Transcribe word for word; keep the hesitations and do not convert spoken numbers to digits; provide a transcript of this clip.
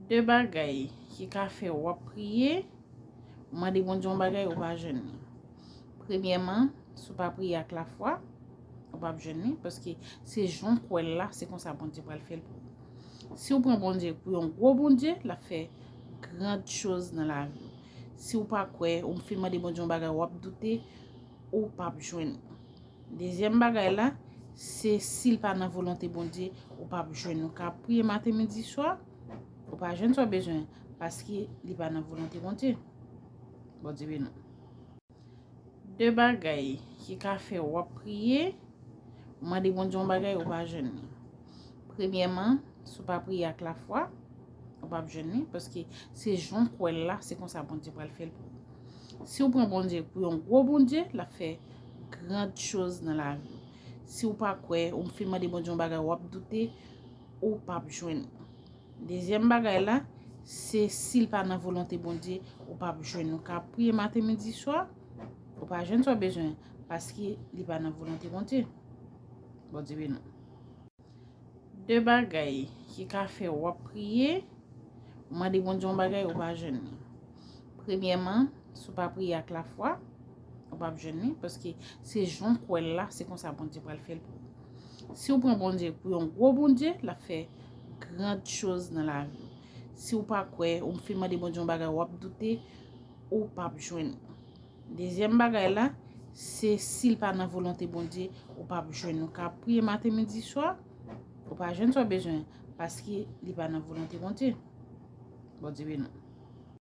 De bagay ki ka fè w ap priye, ou mande Bondye yon bagay, ou pa jwenn li. Premyèman, si w pa priye ak lafwa, ou p ap jwenn li, paske se jan w kwè l la, se konsa Bondye pral fè l pou ou. Si w pran Bondye pou yon gwo Bondye, l ap fè grand choz nan lavi w. Si w pa kwè, ou fin mande Bondye yon bagay, w ap doute, ou p ap jwenn li. Dezyèm bagay la, se si l pa nan volonte Bondye, ou p ap jwenn. Ou ka priye maten, midi, swa, ou pa jwenn sa w bezwen, paske li pa nan volonte Bondye. Bondye beni w. De bagay ki ka fè w ap priye, ou mande Bondye yon bagay, ou pa jwenn li. Premyèman, si w pa priye ak lafwa, ou p ap jwenn li, paske se jan w kwè l la, se konsa Bondye pral fè l pou ou. Si w pran Bondye pou yon gwo Bondye, l ap fè grand choz nan lavi w. Si w pa kwè, ou fin mande Bondye yon bagay, w ap doute, ou p ap jwenn li. Dezyèm bagay la, se si l pa nan volonte Bondye, ou p ap jwenn. Ou ka priye maten, midi, swa, ou pa jwenn sa w bezwen, paske li pa nan volonte Bondye. Bondye beni w. De bagay ki ka fè w ap priye, ou mande Bondye yon bagay, ou pa jwenn li. Premyèman, si w pa priye ak lafwa, ou p ap jwenn li, paske se jan w kwè l la, se konsa Bondye pral fè l pou ou. Si w pran Bondye pou yon gwo Bondye, l ap fè grand choz nan lavi w. Si w pa kwè, ou fin mande Bondye yon bagay, w ap doute, ou p ap jwenn li. Dezyèm bagay la, se si l pa nan volonte Bondye, ou p ap jwenn. Ou ka priye maten, midi, swa, ou pa jwenn sa w bezwen, paske li pa nan volonte Bondye. Bondye beni w.